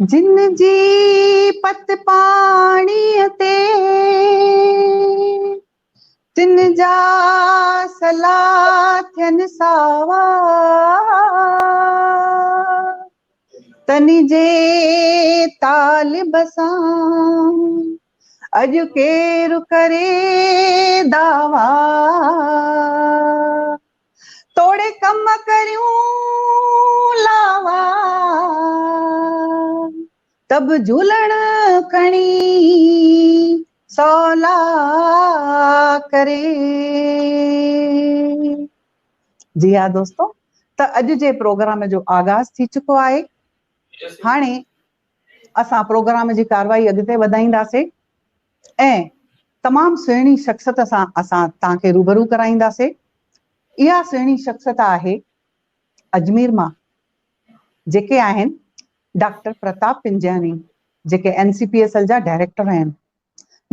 جن جي پت پاڻيء تي، تن جا سلا ٿين ساوا. تن جي طالب سان اڄ ڪير ڪري دعويٰ. توڙي ڪم ڪريون لاوا، ته به جهولڻ کڻي سولا ڪري. جي ها دوستو، ته اڄ جي پروگرام جو آغاز ٿي چڪو آهي. هاڻي اسان پروگرام جي ڪارروائي اڳتي وڌائينداسين ۽ تمام سهڻي شخصيت سان اسان توهان کي روبرو ڪرائينداسين. اها سهڻي شخصيت آهي اجمير مان جيڪي آهن ڊاڪٽر پرتاپ پنجياڻي، جيڪي N C P S L جا ڊائريڪٽر آهن.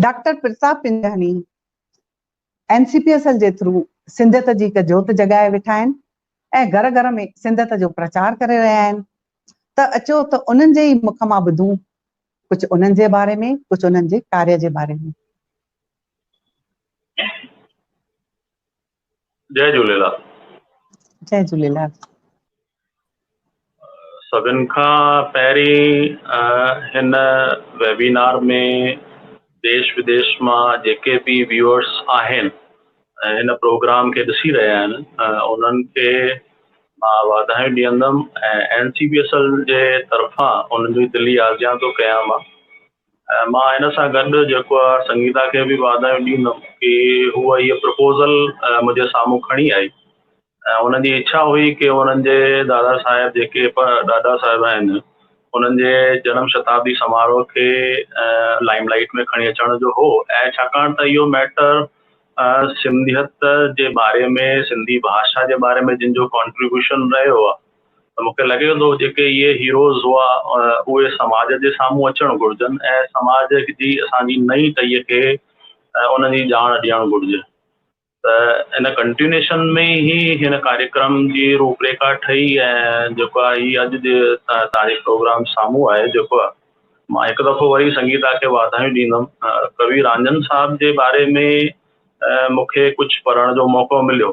Doctor Pratap Punjiani N C P S L جي ٿرو سنڌيت جي هڪ جوت جڳائي ويٺا آهن ۽ گهر گهر ۾ سنڌيت جو پرچار ڪري رهيا آهن. ته اچو ته انهن جي ئي مک مان ٻڌون ڪجهه انهن جي باري ۾، ڪجهه انهن جي ڪاريه جي باري ۾. جئي جهوليلال. جئي جهوليلال. سڀن کان پهرين هن ويبينار ۾ ديش وديش مان جيڪي به ويوئرس آهن ۽ هن پروگرام کي ڏسي رهيا آهن انهن کي مان واڌايون ڏيندم ۽ N C B S L جي طرفان انهن جي دلي آجيان ٿو ڪيان مان ۽ مان ان سان گڏ جيڪو آهي سنگيتا کي به واڌايون ڏيندم ڪي هوء هيء پرپوزل منهنجي سامهون کڻي آئي ۽ انهن جي اڇا هئي ڪي انهن جي دادا صاحب جيڪي ڏاڏا صاحب آهن انهن جي جنم شتابدي سماروهه کي لائم لائيٽ ۾ کڻي اچڻ جو هو ۽ ڇاڪاڻ ته اهو ميٽر سنڌيت جي باري ۾ سنڌي ڀاشا جي باري ۾ جن جو ڪانٽريبيوشن رهيو آهي ته مون کي لڳي ٿو جيڪي اهي هيروز هئا اهي سماج جي سامهون اچڻ گهرجن ۽ سماج جي اسان جي نئين ٽهيء کي انهن جي ڄاڻ ڏيڻ گهرجي ته ان ڪنٽينيوشن ۾ ئي هن ڪاريڪرم جي روپريکا ٺهي ۽ جيڪو آهي هي اڄ جي توهان جي پروگرام سامهون آهي جيڪو آهي مان هڪ دفعو وري سنگيتا کي واڌايون ڏيندم. ڪوي رانجهن صاحب جي باري ۾ مون کي ڪجهه پڙهڻ جو موقعو مليو.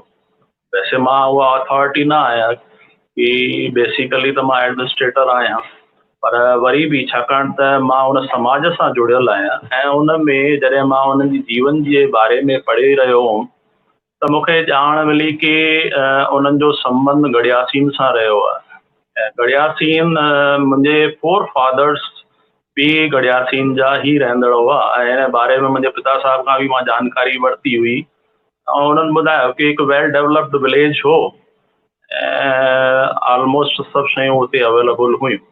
ويسي مان اها اٿارٽي نه آهيان ڪي بيسيڪلي ته مان ايڊمنسٽريٽر آهيان پر وري به ڇاڪاڻ ته مان ان سماج سان جڙيل آهيان ۽ ان ۾ جڏهن مان انهن جي جيون جي باري ۾ پڙهي رهيو هوم ته مون کي ڄاڻ ملي ڪي انهن جو سنٻنڌ گڙياسين سان رهيو آهي ۽ گڙياسين منهنجي فور فادرس به گڙياسين جا ئي رهندڙ هئا ۽ ان باري ۾ منهنجي پتا صاحب کان به مان جانڪاري ورتي هئي ۽ انهن ٻڌايو ڪي هڪ ويل ڊولپڊ وليج هو ۽ آلموسٽ سڀ شيون اتي اويليبل هيون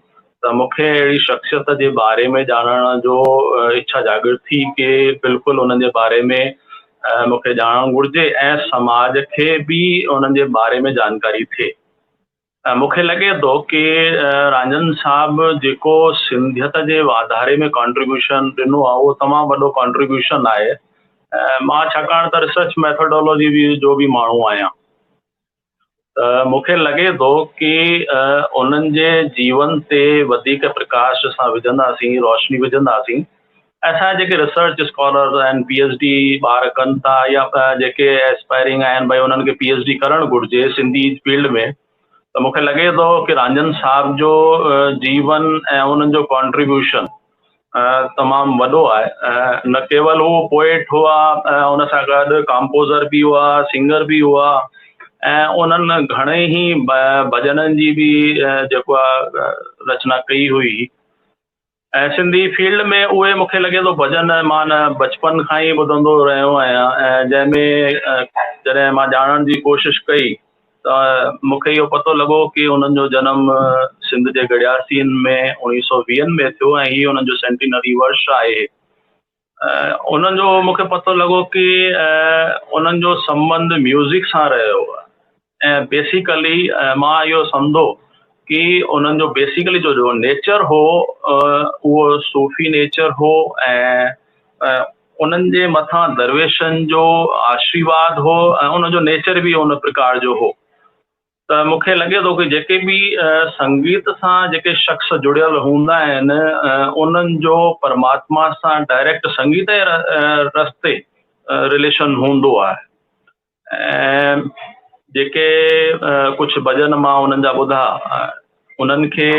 ته مون کي اهڙي شخصيت جي باري ۾ ڄاڻڻ جو اڇا جاڳرت ٿي ڪي بلڪل انهن جي باري ۾ مون کي ڄاڻڻ گهرجي ۽ سماج کي به انهن جي باري ۾ جانڪاري ٿئي. مون کي لڳي ٿو ڪي رانجهن صاحب جيڪو سنڌيت جي واڌاري ۾ ڪانٽريبيوشن ڏنو آهي اهو تمام وڏو ڪانٽريبيوشن آهي ۽ مان ڇاڪاڻ ته ريسرچ ميٿوڊالاجي به جو به ماڻهو آهيان ته مون کي لڳي ٿو ڪي انهن جي جيون تي وڌيڪ پرڪاش اسان وجهنداسين روشني وجهنداسين اسان جيڪي ريسرچ اسڪالرز آهن پي ايڇ ڊي ٻار ڪن ٿا يا جيڪي اسپائرنگ آهن ڀئي انهن کي پي ايڇ ڊي ڪرڻ گهرجي سنڌي فيلڊ ۾ ته مونکي لڳي ٿو ڪي رانجهن صاحب جو جيون ۽ انهن جو ڪانٽريبيوشن تمام وڏو آهي نه ڪيول هو پوئٽ هئا ان سان گڏ ڪمپوزر به هئا سنگر به هئا ۽ انهن گهڻي ئي ڀڄنن جي به جيڪو آهي رچنا ڪئي هئي ۽ سنڌي فيلڊ ۾ اهي مون کي لڳي ٿو ڀڄن مان نه بچپن کان ئي ٻڌندو رهيو آهيان ۽ جنهن ۾ جڏهن مان ڄاڻڻ جي ڪوشش ڪئي ته مون کي اهو پتو لڳو ڪي انهن جو جنم سنڌ جي گڙياسين ۾ اوڻيهه سو ويهن ۾ ٿيو ۽ هي انهن جو سينٽينري ورش آهي. انهن جو مون کي پتو لڳو ڪي انهن جو سنٻنڌ ميوزڪ سان رهيو آهي ۽ بيسيڪلي مان اهو سمجهو ڪي انهن جو بيسيڪلي جو جو نيچر هو اهو صوفي نيچر هو ۽ انهن جي مٿان درويشن جو آشيرواد هو ۽ ان جو نيچر به ان پرڪار جو هو. ته مون کي لڳي ٿو ڪي جيڪي به سنگيت سان جيڪي شخص جڙيل هوندا آهن انهن جو پرماتما سان ڊائريڪٽ سنگيت جي رستي رليشن هوندو آهي ۽ جيڪي ڪجهه ڀڄن مان انهن جا ٻڌا انهن کي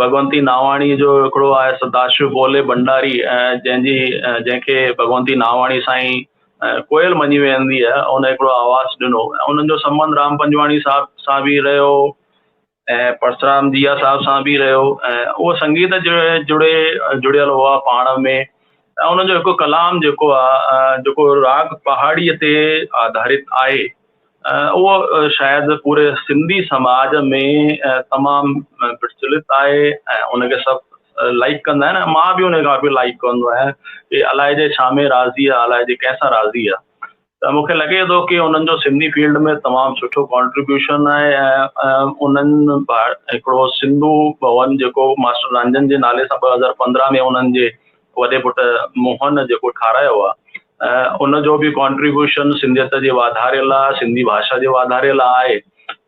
ڀڳونتي ناواڻي جو هڪڙو آهي سداشو بولي ڀنڊاري جنهن جي جنهن کي ڀڳونتي ناواڻي سائين ڪوئل مڃي ويندي آهي ان هڪڙو آواز ڏنو ۽ انهن جو سنٻنڌ رام پنجواڻي صاحب سان به رهيو ۽ پرسرام جيا صاحب سان به رهيو ۽ اهو سنگيت جڙي جڙيل هئا پاڻ ۾ ۽ انهن جو هڪ ڪلام جيڪو آهي جيڪو راڳ پهاڙيء تي آڌارت آهي اهو شايد پوري سنڌي سماج ۾ تمام پرچلت آهي ۽ ان کي سڀ لائيڪ ڪندا آهن ۽ مان به ان کي ڪافي لائيڪ ڪندو آهيان ڪي الائي جي ڇا ۾ راضي آهي الائي جي ڪنهن سان راضي آهي ته مون کي لڳي ٿو ڪي انهن جو سنڌي فيلڊ ۾ تمام سٺو ڪانٽريبيوشن آهي ۽ انهن هڪڙو سنڌو ڀون جيڪو ماسٽر رانجهن جي نالي سان 2015 ۾ انهن جي وڏي پٽ موهن جيڪو ٺارايو آ ان جو به ڪانٽريبيوشن سنڌيت جي واڌاري لاء سنڌي ڀاشا جي واڌاري لاء آهي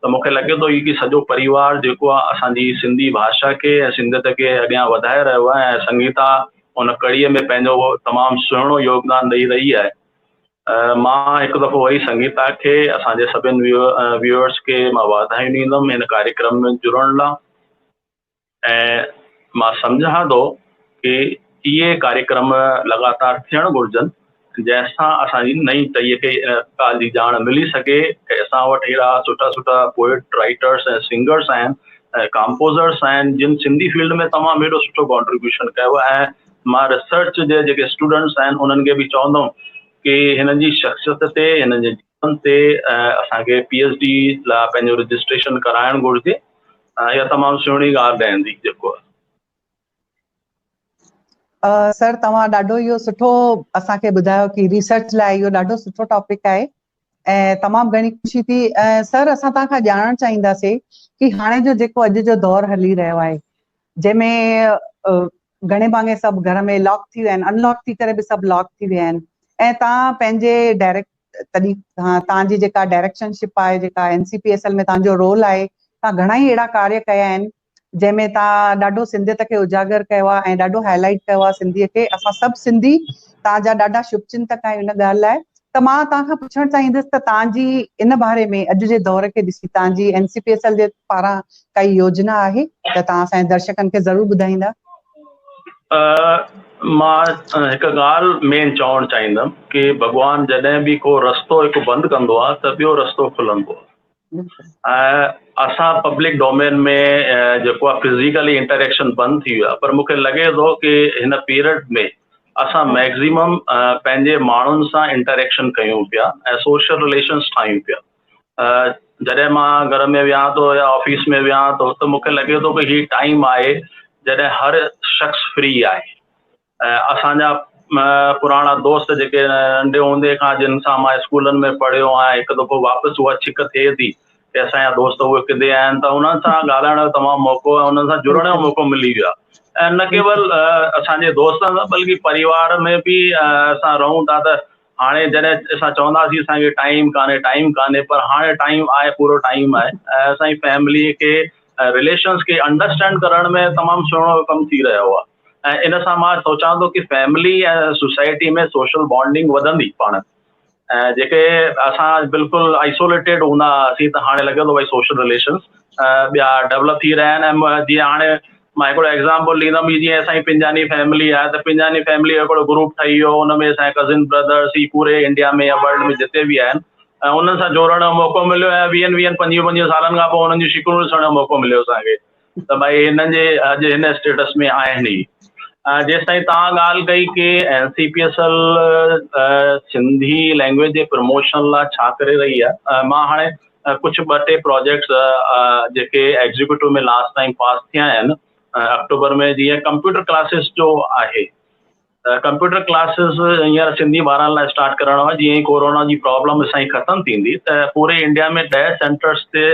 ته مون کي لڳي ٿو هي ڪي سڄو پريوار جيڪو آ اسان جي سنڌي ڀاشا کي ۽ سنڌيت کي اڳيان وڌائي رهيو آهي ۽ سنگيتا ان ڪڙي ۾ پنهنجو تمام سهڻو يوگدان ڏئي رهي آهي مان هڪ دفعو وري سنگيتا کي اسان جي سڀن ويوئرس کي مان واڌايون ڏيندم هن ڪاريڪرم ۾ جڙڻ لاء ۽ مان سمجهان ٿو ڪي اهي ڪاريڪرم لڳاتار ٿيڻ گهرجن جنهن سان اسان جي نئين ٽهيء کي ان ڳالهه جي ڄاڻ ملي سگهي ڪي اسان وٽ اهڙا سٺا سٺا پوئٽ رائٽرس ۽ سنگرس آهن ۽ ڪمپوزرس آهن جن سنڌي فيلڊ ۾ تمام ايڏو سٺو ڪانٽريبيوشن ڪيو آهي ۽ مان ريسرچ جي جيڪي اسٽوڊنٽس آهن انهن کي به چوندم ڪي هنن جي شخصيت تي هنن جي جيون تي اسان کي پي ايڇ ڊي لاء پنهنجو رجسٽريشن ڪرائڻ گهرجي اها تمام سهڻي ڳالهه رهندي جيڪو سر توهان ڏاڍو اهو سٺو اسان کي ٻڌايو ڪي ريسرچ لاء اهو ڏاڍو سٺو ٽاپڪ آهي ۽ تمام گهڻي خوشي ٿي سر اسان توهان کان ڄاڻڻ چاهينداسي ڪي هاڻي جو جيڪو اڄ جو دور هلي رهيو آهي جنهن ۾ گهڻي ڀاڱي سڀ گهر ۾ لاڪ ٿي ويا آهن ان لاڪ ٿي ڪري به سڀ لاڪ ٿي ويا آهن ۽ توهان پنهنجي ڊائريڪٽ تڏهن توهان جي جيڪا ڊائريڪشن شپ آهي جيڪا N C P S L ۾ توهان جو رول آهي توهان گهڻا ئي اهڙا ڪاريه ڪيا آهن جنهن ۾ توهان ڏاڍو سنڌيت کي اجاگر ڪيو آهي ۽ ڏاڍو هائي لائيٽ ڪيو آهي سنڌيء کي اسان سڀ سنڌي توهان جا ڏاڍا شڀ چنتڪ آهيون ان ڳالهه لاء ته مان توهان کان پڇڻ چاهيندس ته توهان جي ان باري ۾ اڄ جي دور کي ڏسي توهان جي N C P S L جي پاران ڪائي يوجنا آهي ته توهان اسان جي درشڪن کي ضرور ٻڌائيندا. مان هڪ ڳالهه مين چوڻ چاهيندم ڪي ڀڳوان جڏهن به ڪو رستو هڪ بند ڪندو آهي ته ٻيو رستو کلندو آهي ۽ اسان پبلڪ ڊومين ۾ جيڪو آهي فزيڪلي انٽريڪشن بند ٿي ويو آهي پر مونکي لڳي ٿو ڪي هن پيريڊ ۾ اسان ميڪزيمم پنهنجي ماڻهن سان انٽريڪشن ڪيون پيا ۽ سوشل رليشنس ٺاهيون پيا جڏهن مان گهر ۾ ويهان ٿو يا آفيس ۾ ويهان ٿو ته مون کي لڳي ٿو ڪه هي ٽائيم آهي جڏهن هر شخص فري آهي ۽ اسان جا پراڻا دوست جيڪي ننڍي هوندي کان جن سان مان اسڪولن ۾ پڙهيو آهيان هڪ دفعو واپس اها ڇڪ ٿئي ٿي ڪي اسان جا دوست اهي ڪٿي آهن ته انهن سان ڳالهائڻ جو تمام موقعو ۽ انهن سان جڙڻ جو موقعو ملي ويو آهي ۽ نه ڪيول اسان جي دوستن سان بلڪه پريوار ۾ به اسان رهون ٿا ته هاڻي جڏهن اسان چونداسين اسان کي ٽائيم ڪانهي ٽائيم ڪانهي پر هاڻي ٽائيم آهي پورو ٽائيم آهي ۽ اسان جي فيملي کي رليشنس کي انڊرسٽينڊ ڪرڻ ۾ تمام سهڻو ڪم ٿي رهيو آهي ۽ ان سان مان سوچان ٿو ڪي فيملي ۽ سوسائٽي ۾ سوشل بانڊنگ وڌندي پاڻ ۽ جيڪي اسان بلڪل آئسوليٽيڊ هوندا هئاسين ته هاڻي لڳي ٿو ڀائي سوشل رليشنس ٻيا ڊولپ ٿي رهيا آهن ۽ جيئن هاڻي مان هڪڙو ايگزامپل ڏيندم جيئن اسان جي پنجاني فيملي آهي ته پنجاني فيملي جو هڪڙو گروپ ٺهي ويو ان ۾ اسان جا ڪزن برادرس هي پوري انڊيا ۾ يا ورلڊ ۾ جتي به آهن ۽ انهن سان جوڙڻ جو موقعو مليو ۽ ويهن ويهن پنجويهه پنجويهه سالن کان پوء انهن جون شڪلون ڏسڻ جو موقعو مليو اسان کي ته ڀائي هنن جي اڄ هن اسٽيٽس ۾ آهن هي جيستائين توهان ڳالهه ڪئي ڪي N C P S L Sindhi language جي پروموشن لاء ڇا ڪري رهي آهي مان هاڻي ڪجهه ٻه ٽي پروجيڪٽس جيڪي ايگزيڪيوٽو ۾ لاسٽ ٽائيم پاس ٿيا آهن آڪٽوبر ۾ جيئن ڪمپيوٽر ڪلاسز جو آهي ته ڪمپيوٽر ڪلاسز هينئر سنڌي ٻارن لاء اسٽارٽ ڪرڻو آهي جيئن ئي ڪورونا جي پرابلم اسان جي ختم ٿيندي ته پوري انڊيا ۾ 10 سينٽرس تي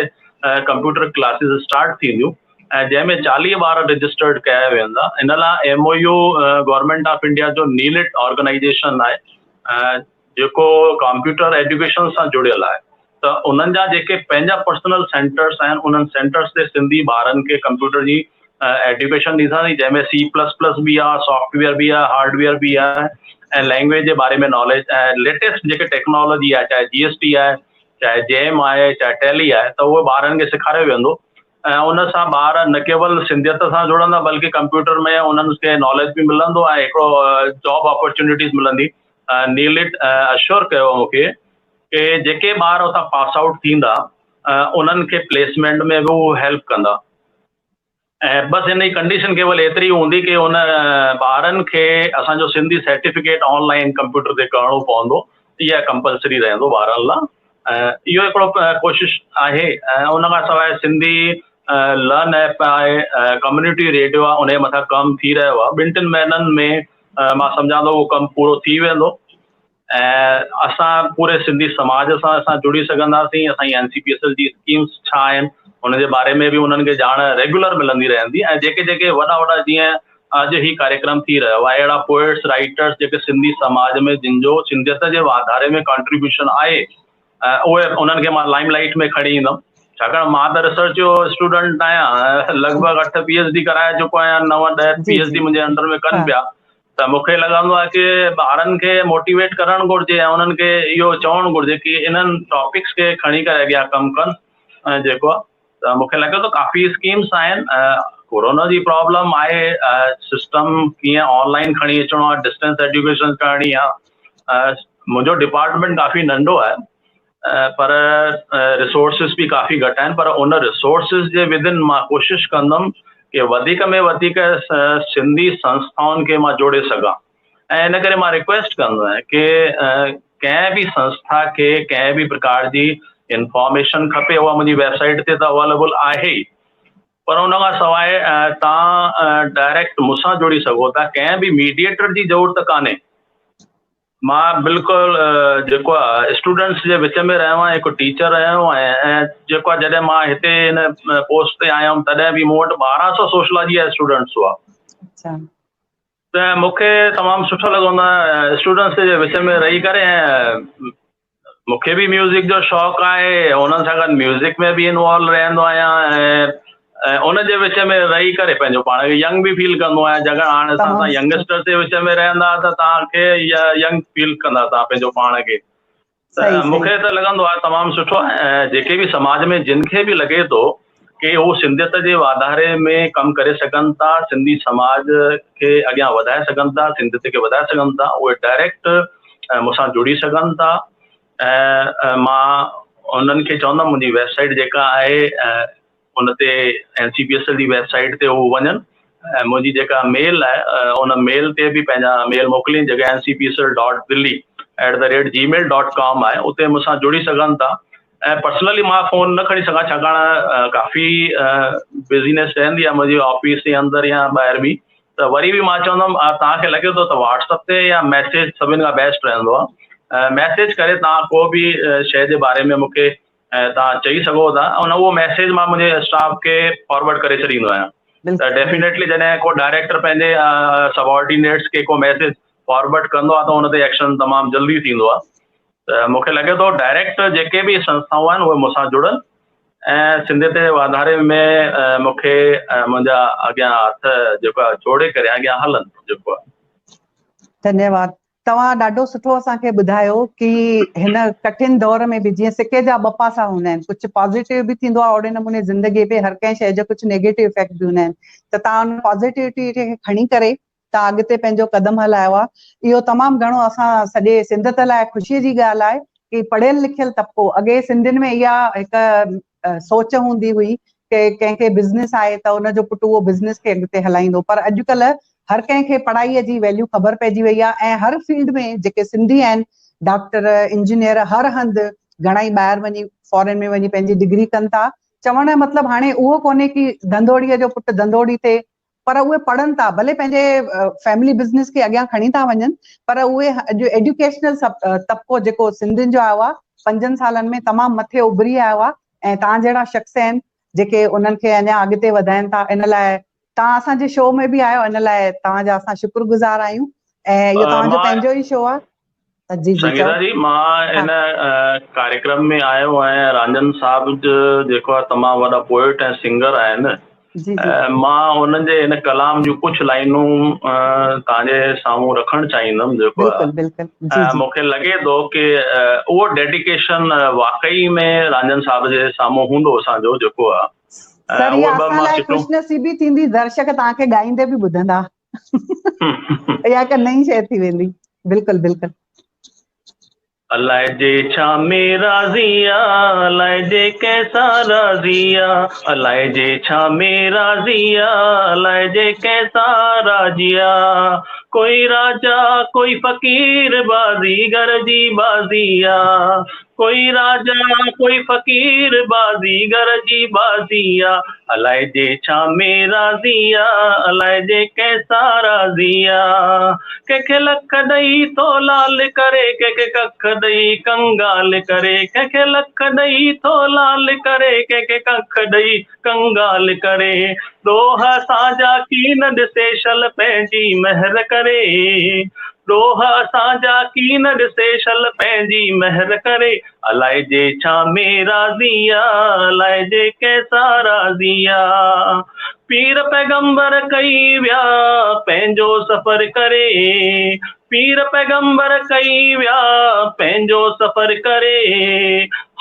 ڪمپيوٽر ڪلاسز اسٽارٽ ٿينديون ۽ جنهن ۾ 40 ٻار رجسٽرڊ ڪيا ويندا ان لاء M O U government of India جو نيلٽ آرگنائيزيشن آهي جيڪو ڪمپيوٽر ايجوڪيشن سان جڙيل آهي ته انهن جا جيڪي پنهنجا پرسنل سينٽرس آهن انهن سينٽرس تي سنڌي ٻارن کي ڪمپيوٽر جي ايڊيوڪيشن ڏينداسين جنهن ۾ سي پلس پلس به آهي سافٽ ويئر به آهي هارڊ ويئر به آهي ۽ لينگويج جي باري ۾ ناليج ۽ ليٽيسٽ جيڪي ٽيڪنالاجي آهي چاهي جي ايس ٽي آهي چاهي جيم آهي چاهي ٽيلي آهي ته اهو ٻارن کي سيکاريو ويندو ۽ ان سان ٻار نه ڪيول سنڌيت سان جڙندا بلڪه ڪمپيوٽر ۾ انهن کي ناليج به ملندو ۽ هڪڙو جاب اپرچونيٽيز ملندي. نيلٽ اشور ڪيو مون کي ڪي جيڪي ٻار اتان پاس آئوٽ ٿيندا انهن کي پليسمينٽ ۾ به هو هيلپ ڪندا ۽ بس ان جي ڪنڊيشن ڪيول ايتري هوندي ڪي ان ٻارن کي اسان جو Sindhi certificate on line computer تي ڪرڻو پوندو اها ڪمپلسري رهندو ٻارن لا ۽ اهو هڪڙو ڪوشش آهي ۽ ان کان سواء سنڌي لرن ايپ آهي ڪميونٽي ريڊيو آهي ان جي مٿان ڪم ٿي رهيو آهي ٻن ٽن مهينن ۾ مان سمجهان ٿو اهو ڪم پورو ٿي ويندو ۽ اسان پوري سنڌي سماج سان اسان جڙي سگهنداسين اسان جي N C P S L جي اسڪيمس ڇا آهن ان جي باري ۾ به انهن کي ڄاڻ ريگيولر ملندي رهندي ۽ جيڪي جيڪي وڏا وڏا جيئن اڄ هي ڪاريڪرم ٿي رهيو آهي اهڙا پوئٽس رائيٽرس جيڪي سنڌي سماج ۾ جن جو سنڌيت جي واڌاري ۾ ڪنٽريبيوشن آهي اهي انهن کي مان لائم لائيٽ ۾ کڻي ايندم ڇاڪاڻ مان ته ريسرچ جو اسٽوڊنٽ آهيان لڳ ڀڳ اٺ پي ايڇ ڊي ڪرائي چڪو آهيان نو ڏهه پي ايڇ ڊي منهنجي انڊر ۾ ڪن پيا ته مون کي لڳندو آهي ڪي ٻارن کي موٽيويٽ ڪرڻ گهرجي ۽ انهن کي اهو چوڻ گهرجي ڪي انهن ٽاپڪس کي کڻي ڪري اڳيان ڪم ڪن ۽ جيڪو آهي ته مون کي لڳي ٿو ڪافي اسڪيمس آهن ڪورونا جي پرابلم آهي سسٽم ڪيئن آن لائن کڻي اچڻو آهي ڊسٽنس ايجوڪيشن ڪرڻي آهي منهنجو ڊپارٽمينٽ ڪافي ننڍو آهي پر ريسورسز به ڪافي گهٽ آهن پر ان ريسورسز جي ودن مان ڪوشش ڪندم ڪي وڌيڪ ۾ وڌيڪ سنڌي سنسٿائن کي مان جوڙي سگهان ۽ ان ڪري مان رڪويسٽ ڪندو آهيان ڪي ڪنهن به سنسٿا کي ڪنهن به پرڪار جي انفارميشن کپي اها منهنجي ويب سائيٽ تي ته اويليبل آهي ئي پر ان کان سواء توهان ڊائريڪٽ مون سان جڙي سگهو ٿا ڪنهن به ميڊيئيٽر جي ضرورت ڪانهي مان بلڪل جيڪو آهي اسٽوڊنٽس جي وچ ۾ رهيو آهيان هڪ ٽيچر رهيو آهيان ۽ جيڪو آهي جڏهن مان هتي هن پوسٽ تي آيم تڏهن به مون وٽ 1200 سوشلاجي جا اسٽوڊنٽس هئا اچھا ته مون کي تمام سٺو لڳندو آهي اسٽوڊنٽس جي وچ ۾ رهي ڪري ۽ مون کي به ميوزڪ جو شوق آهي انهن سان گڏ ميوزڪ ۾ به انوالو رهندو آهيان ۽ ان جي وچ ۾ رهي ڪري پنهنجو پاڻ کي ينگ به فيل ڪندو آهيان جڳهه هاڻي اسان تمام سٺو ينگسٽرس جي وچ ۾ رهندا ته توهان کي ينگ فيل ڪندا توهان پنهنجو پاڻ کي ته صحيح مون صحيح کي ته لڳندو آهي تمام سٺو آهي ۽ جيڪي به سماج ۾ جن کي به لڳي ٿو ڪي هو سنڌيت جي واڌاري ۾ ڪم ڪري سگهن ٿا سنڌي سماج کي اڳيان وڌائي سگهن ٿا سنڌيت کي وڌائي سگهن ٿا اهي ڊائريڪٽ مون سان جڙي سگهن ٿا ۽ مان انهن کي چوندم منهنجي ويب سائيٽ جيڪا آهي ان تي N C P S L جي ويب سائيٽ تي هو وڃن ۽ منهنجي جيڪا ميل آهي ان ميل تي به پنهنجا ميل موڪلين جيڪا N C P S L dot Delhi at the rate Gmail dot com آهي اتي مون سان جڙي سگهن ٿا ۽ پرسنلي مان فون نه کڻي سگهان ڇاڪاڻ ڪافي بزينس رهندي آهي منهنجي آفيس جي اندر يا ٻاهر به ته وري به مان چوندم توهان کي لڳي ٿو ته واٽس اپ تي يا ميسيج سڀني کان بيسٽ رهندو آهي ميسيج ڪري توهان ڪو به شيء جي باري ۾ مون کي ۽ توهان چئي سگهو ٿا ان اهو ميسيج مان منهنجي اسٽاف کي فارورڊ ڪري ڇڏيندو آهيان ته ڊيفينيٽلي جڏهن ڪو ڊائريڪٽر پنهنجي سب آرڊينيٽس کي ڪو ميسيج فارورڊ ڪندو آهي ته ان تي ايڪشن تمام جلدي ٿيندو آهي ته مون کي لڳي ٿو ڊائريڪٽ جيڪي به سنسٿائون آهن اهي مون سان جڙن ۽ سنڌ تي واڌاري ۾ مون کي منهنجا اڳيان هٿ جيڪو آهي جوڙي ڪري اڳيان هلن جيڪو آهي. ڌنيواد توهان ڏاڍو سٺو اسان کي ٻڌايو ڪي هن ڪٺن دور ۾ به جيئن سڪي جا ٻه پاسا هوندا آهن ڪجهه پازيٽو به ٿيندو آهي اوڙي نموني زندگي ۾ هر ڪنهن شيء جو ڪجهه نيگيٽو افيڪٽ به هوندا آهن ته توهان ان پازيٽوٽي کي کڻي ڪري توهان اڳتي پنهنجو قدم هلايو آهي اهو تمام گهڻو اسان سڄي سنڌ لاء خوشي جي ڳالهه آهي ڪي پڙهيل لکيل طبقو اڳي سنڌين ۾ اها هڪ سوچ هوندي هئي ڪي ڪنهن کي بزنس آهي ته ان جو پٽ اهو بزنس کي اڳتي هلائيندو پر اڄڪلهه هر ڪنهن کي پڙهائي جي ويليو خبر پئجي وئي آهي ۽ هر فيلڊ ۾ جيڪي سنڌي آهن ڊاڪٽر انجنيئر هر هنڌ گهڻا ئي ٻاهر وڃي فارين ۾ وڃي پنهنجي ڊگري ڪن ٿا چوڻ جو مطلب هاڻي اهو ڪونهي ڪي ڌنڌوڙي جو پٽ ڌنڌوڙي ٿئي پر اهي پڙهن ٿا ڀلي پنهنجي فيملي بزنس کي اڳيان کڻي ٿا وڃن پر اهي اڄ ايڊيوڪيشنل طبقو جيڪو سنڌين جو آيو آهي پنجن سالن ۾ تمام مٿي اڀري آيو آهي ۽ توهان جهڙا شخص آهن جيڪي انهن کي اڃا اڳتي وڌائن ٿا ان لاء توهان اسان جي شو ۾ به آيو ان لاء توهان جا اسان شڪر گذار آهيون ۽ اهو توهان جو پنهنجو ئي شو آهي. جي جي سنگيتا چئو جي مان ها هن ڪاريڪرم ۾ آيو آهيان رانجهن صاحب جيڪو آهي تمام وڏا پوئٽ ۽ سنگر آهن جي جي مان انهن جي هن ڪلام جون ڪجهه لائنون توهان جي سامهون رکڻ چاهيندم جيڪو بلڪل بلڪل جي جي مون کي لڳي ٿو ڪي اهو ڊيڊيڪيشن واقعي ۾ رانجهن صاحب جي سامهون هوندو اسان جو جيڪو آهي سر اهي اها ٻه اسان مان لاء سٽون خوش نصيبي ٿيندي درشڪ توهان کي ڳائيندي به ٻڌندا اها هڪ نئين شيء ٿي ويندي بلڪل بلڪل. الائجي ڇا ۾ راضي آ الائجي ڪنهن سان راضي آ الائجي ڇا ۾ راضي آ الائجي ڪنهن سان راضي آ ڪوئي راجا ڪوئي فقير بازيگر جي بازي آ ڪوئي راجا ڪوئي فقير بازيگر جي بازي آ الائجي ڇا ۾ راضي آ الائجي ڪنهن سان راضي آ ڪنهن کي لک ڏئي ٿو لال ڪري ڪنهن کي ڪک ڏئي ڪنگال ڪري ڪنهن کي لک ڏئي ٿو لال ڪري ڪنهن کي ڪک ڏئي ڪنگال ڪري ڏوهه اسان جا ڪي نه ڏسي شل پنهنجي مهر ڪري ڏوهه اسان جا ڪي نه ڏسي شل پنهنجي مهر ڪري الائجي ڇا ۾ راضي آ الائجي ڪنهن سان راضي آ پير پيغمبر ڪئي ويا پنهنجو سفر ڪري پير پيغمبر ڪئي ويا پنهنجو سفر ڪري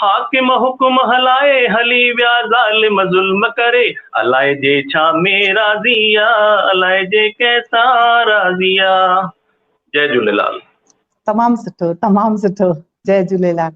حاڪم حڪم هلائي هلي ويا ظالم ظلم ڪري الائجي ڇا ۾ راضي آ الائجي ڪنهن سان راضي آ جئي جهوليلال. تمام سٺو تمام سٺو جئي جهوليلال.